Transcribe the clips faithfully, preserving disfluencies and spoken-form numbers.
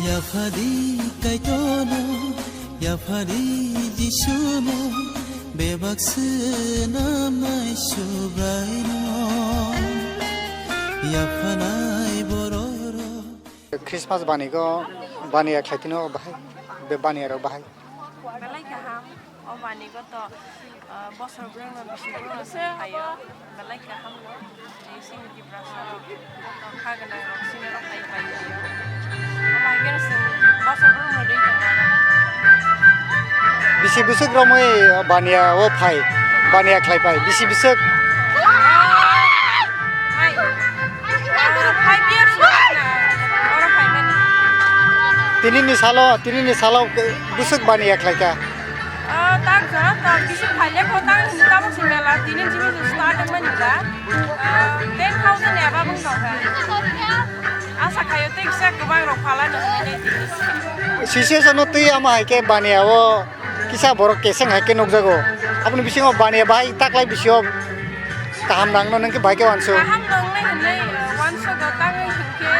Yaphadi Kaitorno, yaphadi Jisuno, bebak swnamnai Subraino. Yaphanai bororok. Christmas banigo baniya khlaitino bahai, be baniya rok bahai. Belai kaham. O banigo to, ah, bosor bwrwngno bisi bwrwngno se phaio. Belai kaham no. Tei sini Tiprasa rok to kha gwnang rok sini rok hai pai phaio. Omo hai khe se bosor bwrwngno rwi tongo. Bisi bwswk romwi baniya o phai, baniya khlai phai, bisi bwswk? Hai. Ah, five years na oro phaimani. Tinini salo, tinini salo bwswk baniya khlaikha? Ah, tak jora tak bisi phaile kho tang hinwi tabuk se mela tini jini se start wngmani da. Ah, ten thousand above wng tongkha. Asa khaio tei kisa kwbang rok phalano hinwi tini. Situation no twi ama hai khe baniya o kisa borok keseng hai khe nukjago. Aboni bisingo baniya bahai taklai bisio kaham nangno nang khe bahai khe wansuk. Kaham nangnai hinwi, uh, wansuk o tangwi hinkhe,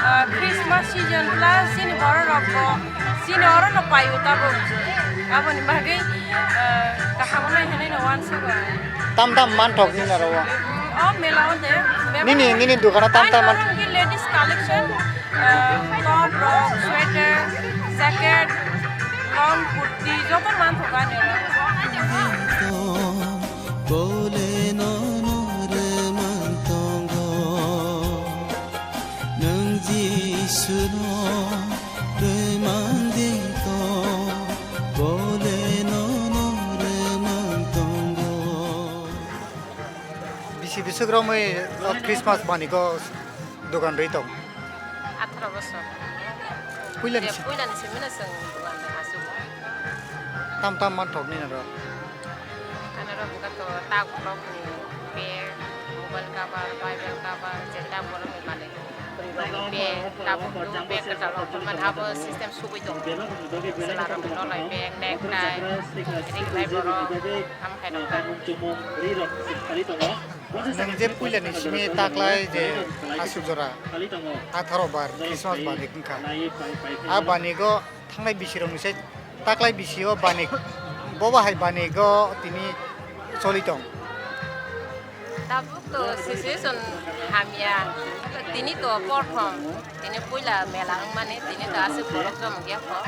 uh, Christmas season plus chini borok rok bo chini oro no pai o tabuk. Aboni bagwi, uh, kaham nai hinwi no wansuk o. Tam tam manthok nini oro o. O mela o de. Nini, nini dukano tam tam manthok. Ladies collection. Ah, top rok, sweater, jacket, long kurti, joto manthogo ani oro. Bole nono rwmang tongo, nwng Jisuno rwmang de to, bole nono rwmang tongo. Bisi bwswk romwi Christmas banigo dogan rwi tong? Atharo bosor. Puilani je, si- puilani simino chwng dogan aswk. Tam tam manthok nini oro? Ani oro buka to tak borok ni bag, mobile cover, bible cover, je tak borok ni manwi. Bag, tabuk do bag kwtal rok man abo system sugwi tongo. Chwla rok ni nolai bag, necktie, ring bai borok, am khai rok ta. Nwng je puilani simi taklai je aswk jora atharo bar Christmas bar wngkha. A banigo thangnai bisirokni se taklai bisio bani bobo hai banigo tini choli tong. Tabuk to situation hamya tini to porthom. Tini puila mela wngmani, tini to aswk borok jomok ya kho.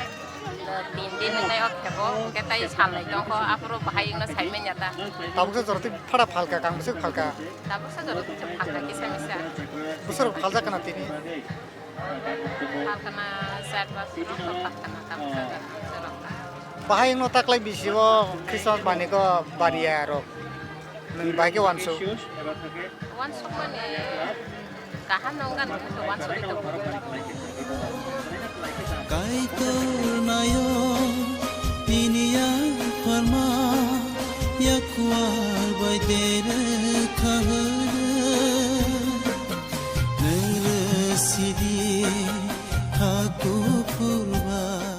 Tin din wngnai o khebo, hwnkhe tai salnwi tongkho, aphuru bahai wngno saimanya ta. Tabuksa jora twi phara phalka, kang bwswk phalka? Tabuksa jora twi phalka kisa misa. Bwswk phaljak kana tini? Phalkana char pas rok phalkana, tabuksa jora, bwswk rok ta. Bahai wngno taklai bisio Christmas banigo baniya rok. Nwng bahai khe wansuk? Wansukmani kaham nw wngkha, nwng khe wansugwi tongo. Kaitor nayo